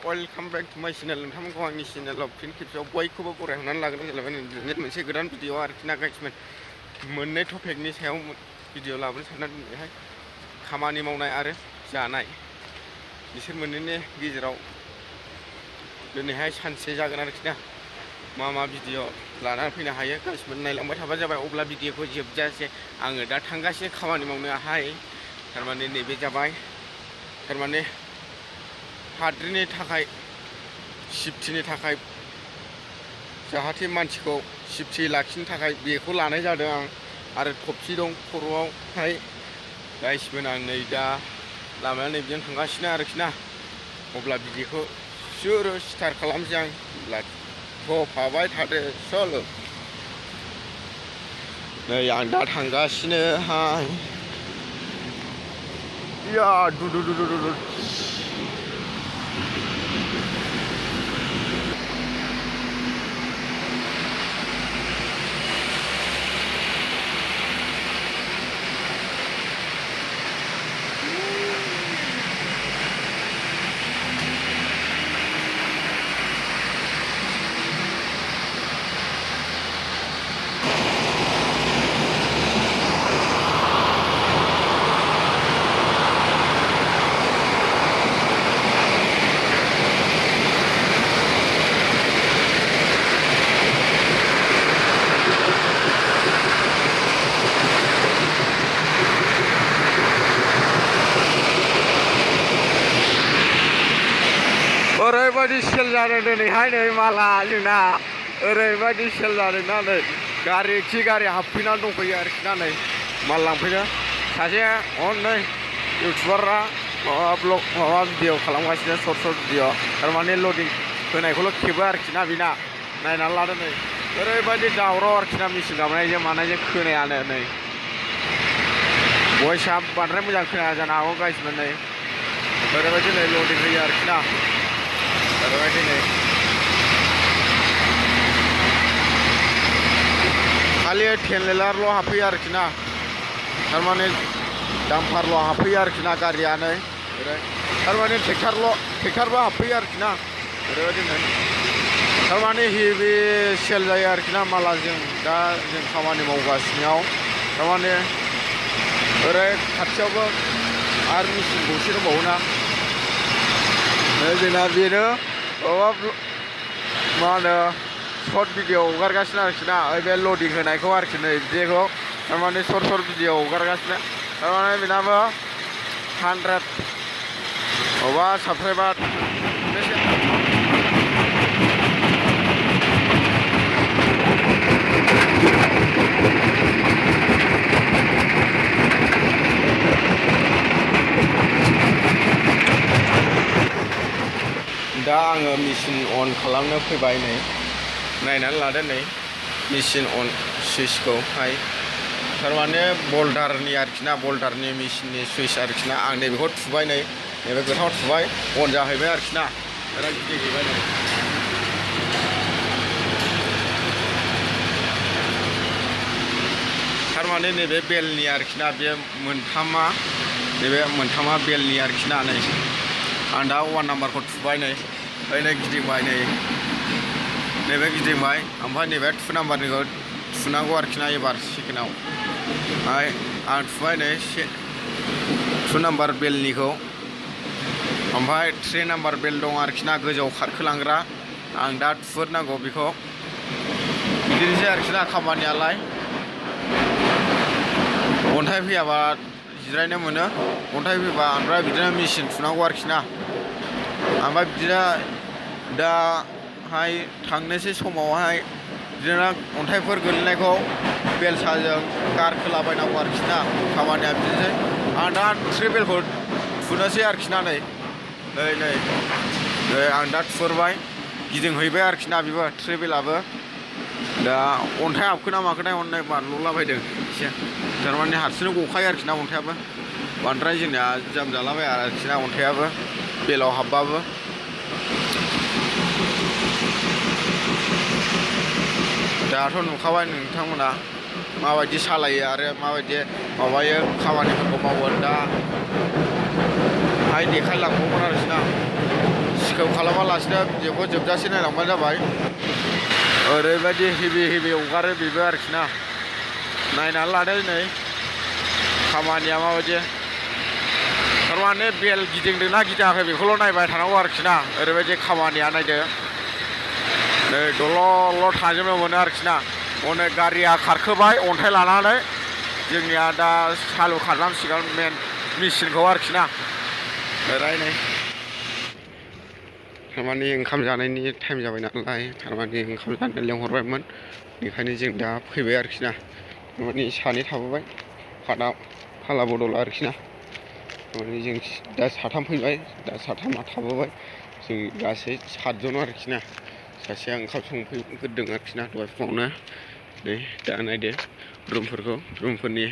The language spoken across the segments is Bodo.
वेलकाम बैक टू माय चैनल नोंथांमोनखौ आंनि चैनेलाव फिन खेबसेयाव बयखौबो बरायहरनानै लागोन जालायबाय मोनसे गोदान भिडिअ आरोखि ना गाइस मोननै टपिकनि सायाव भिडिअ लाबोनो सानदों दिनैहाय खामानि मावनाय आरो जानाय बिसोर मोननैनि गेजेराव दिनैहाय सानसे जागोन आरोखि ना मा भिडिअ लानानै फैनो हायो गाइस नायलांबाय थाबानो जाबाय अब्ला भिडिअखौ जोबजासे आङो दा थांगासिनो खामानि मावनोहाय थारमाने नैबे जाबाय थारमाने हाद्रिनि थाखाय सिफ्टिनि थाखाय जाहाथे मानसिखौ सिफ्टि लाखिनो थाखाय बेखौ लानाय जादों आं आरो थफसि दं खर'आवहाय गाइसमोन आं नै दा लामाया नैबेजों थांगासिनो आरोखि ना अब्ला भिडिअखौ सुरु स्टार्ट खालामसै आं अब्ला थफाबाय थादो सल' नै आं दा थांगासिनोहाय या दु ओरैबायदि सेल जादों दिनैहाय नै माला जोंना ओरैबायदि सेल जादोंना नै गारि खि गारि हाबफैनानै दंफैयो आरोखि ना नै माल लांफैनो सासे नै इउटुबारआ माबा भिडिअ खालामगासिनो सर्ट भिडिअ थारमाने लडिं होनायखौल' खेबो आरोखि ना बेना नायनानै लादो नै ओरैबायदि दावराव आरोखि ना मेचिन गाबनायजों मानायजों खोनायानो नै भइसआ बांद्राय मोजां खोनाया जानो हागौ गाइसमोन नै ओरैबायदि नै लडिं होयो आरोखि ना ओरैबायदि नै खालि 10 लिटारल' हाबफैयो आरोखि ना थारमाने दामफारल' हाबफैयो आरोखि ना गारिया नै थारमाने ट्रेक्टारबो हाबफैयो आरोखि ना ओरैबायदि नै थारमाने हेभि सेल जायो आरोखि ना माला जों दा जों खामानि मावगासिनो थारमाने ओरै खाथियावबो आरो मेचिन गंसे दंबावो ना जोंना बेनो मा होनो सर्ट भिडिअ हगारगासिनो आरोखि ना बे लडिं होनायखौ आरोखि नै बिदिखौ थारमाने सर्ट भिडिअ हगारगासिनो थारमाने बेनाबो 100 माबा साबसक्राइबार दा आङो मेचिन अन खालामनो फैबाय नै नायनानै लादो नै मेचिन अन सुइचखौहाय थारमाने बल्डारनि आरोखि ना बल्डारनि मेचिननि सुइच आरोखि ना आं नैबेखौ थुबाय नै नैबे गोथाव थुबाय अन जाहैबाय आरोखि ना बिराद गिदिर हैबाय नै थारमाने नैबे बेलनि आरोखि ना बे मोनथामा बेलनि आरोखि ना नै आं दा 1 नाम्बारखौ थुबाय नै गिदिंबाय नैबे गिदिंबाय ओमफ्राय नैबे 2 नाम्बारनिखौ थुनांगौ आरोखि ना एबार सेकेन्डआव आं थुबाय नै 2 नाम्बार बेलनिखौ ओमफ्राय 3 नाम्बार बेल दं आरोखि ना गोजौआव खारखोलांग्रा आं दा थुहरनांगौ बेखौ बिदिनोसै आरोखि ना खामानियालाय अन्थाइ फैयाबा जिरायनो मोनो अन्थाइ फैबा ओमफ्राय बिदिनो मेचिन थुनांगौ आरोखि ना ओमफ्राय बिदिनो दाहाय थांनोसै समावहाय बिदिनो अन्थाइफोर गोलैनायखौ बेलसाजों गारखोलाबायनांगौ आरोखि ना खामानिया बिदिनोसै आं दा 3 बेलखौ थुनोसै आरोखि ना नै आं दा थुहरबाय गिदिंहैबाय आरोखि ना बेबो 3 बेलाबो दा अन्थाइ हाबखोना माखोना हनै बानलुलाबायदों एसे थारमाने हारसिंनो गखायो आरोखि ना अन्थाइयाबो बांद्राय जोंनिया जाम जालाबाया आरोखि ना अन्थाइयाबो बेलाव हाबबाबो दाथ' नुखाबाय नोंथांमोना माबायदि सालायो आरो माबायदि माबायो खामानिफोरखौ मावो दा हाय देखायलांबावगोन आरोखि ना स्किप खालामालासिनो भिडिअखौ जोबजासे नायलांबानो जाबाय ओरैबायदि हेभि हगारो बेबो आरोखि ना नायनानै लादो नै खामानिया माबायदि थारमाने बेल गिदिंदोंना गिदिङाखै बेखौल' नायबाय थानांगौ आरोखि ना ओरैबायदि खामानिया नायदो नै दलर थांजोबनो मोनो आरोखि ना अनेक गारिया खारखोबाय अन्थाइ लानानै जोंनिया दा सालु खालामसिगोन मेन मेचिनखौ आरोखि ना ओरै नै थारमाने ओंखाम जानायनि टाइम जाबाय नालाय थारमाने ओंखाम जानो लेंहरबायमोन बेनिखायनो जों दा फैबाय आरोखि ना थारमाने सानै थाबोबाय फाला बदल आरोखि ना थारमाने जों दा साथाम फैबाय दा साथामा थाबोबाय जों गासै 7 जन आरोखि ना सासेया ओंखाम संफैग्रोदों आरोखि ना दहाय फुङावनो नै दा नायदो रुमफोरनि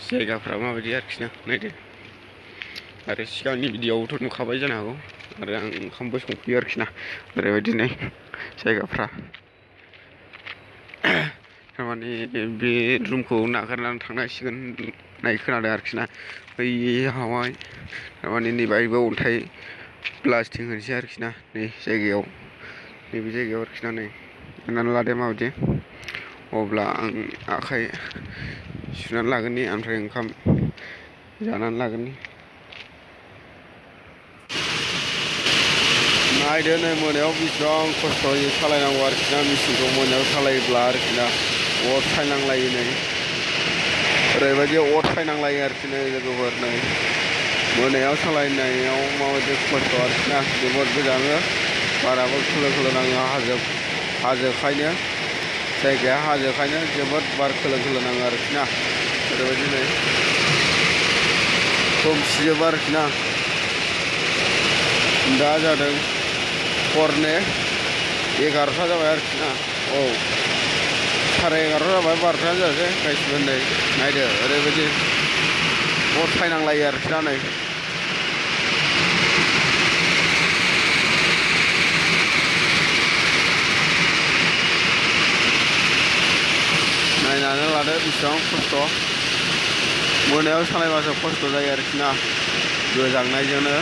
जायगाफ्रा माबायदि आरोखि ना नायदो आरो सिगांनि भिडिअआवथ' नुखाबाय जानो हागौ आरो आं ओंखामबो संफैयो आरोखि ना ओरैबायदि नै जायगाफ्रा थारमाने बे रुमखौ नागारनानै थांनांसिगोन होननाय खोनादों आरोखि ना बैयावहाय थारमाने नै बाहायबो अन्थाइ ब्लास्टिं होनोसै आरोखि ना नै जायगायाव नैबे जायगायाव आरोखि ना नै नायनानै लादो माबायदि अब्ला आं आखाइ सुनानै लागोननि ओमफ्राय ओंखाम जानानै लागोननि नायदो नै मोनायाव बेसेबां खस्थ'यै सालायनांगौ आरोखि ना मेचिनखौ मोनायाव सालायोब्ला आरोखि ना अर सायनांलायो नै ओरैबायदि अर सायनांलायो आरोखि नै लोगोफोर नै मोनायाव सालायनायाव माबायदि खस्थ' आरोखि ना जोबोद गोजाङो बाराबो खोलो नाङो हाजोखायनो जायगाया हाजोखायनो जोबोद बार खोलो नाङो आरोखि ना ओरैबायदि नै खोमसिजोबो आरोखि ना दा जादों हरनि 11था जाबाय आरोखि ना औ 11:30 जाबाय 12थायानो जासै गासिबो नै नायदो ओरैबायदि अर सायनांलायो आरोखि ना नै नायनानै लादो बेसेबां खस्थ' मोनायाव सालायबासो खस्थ' जायो आरोखि ना गोजांनायजोंनो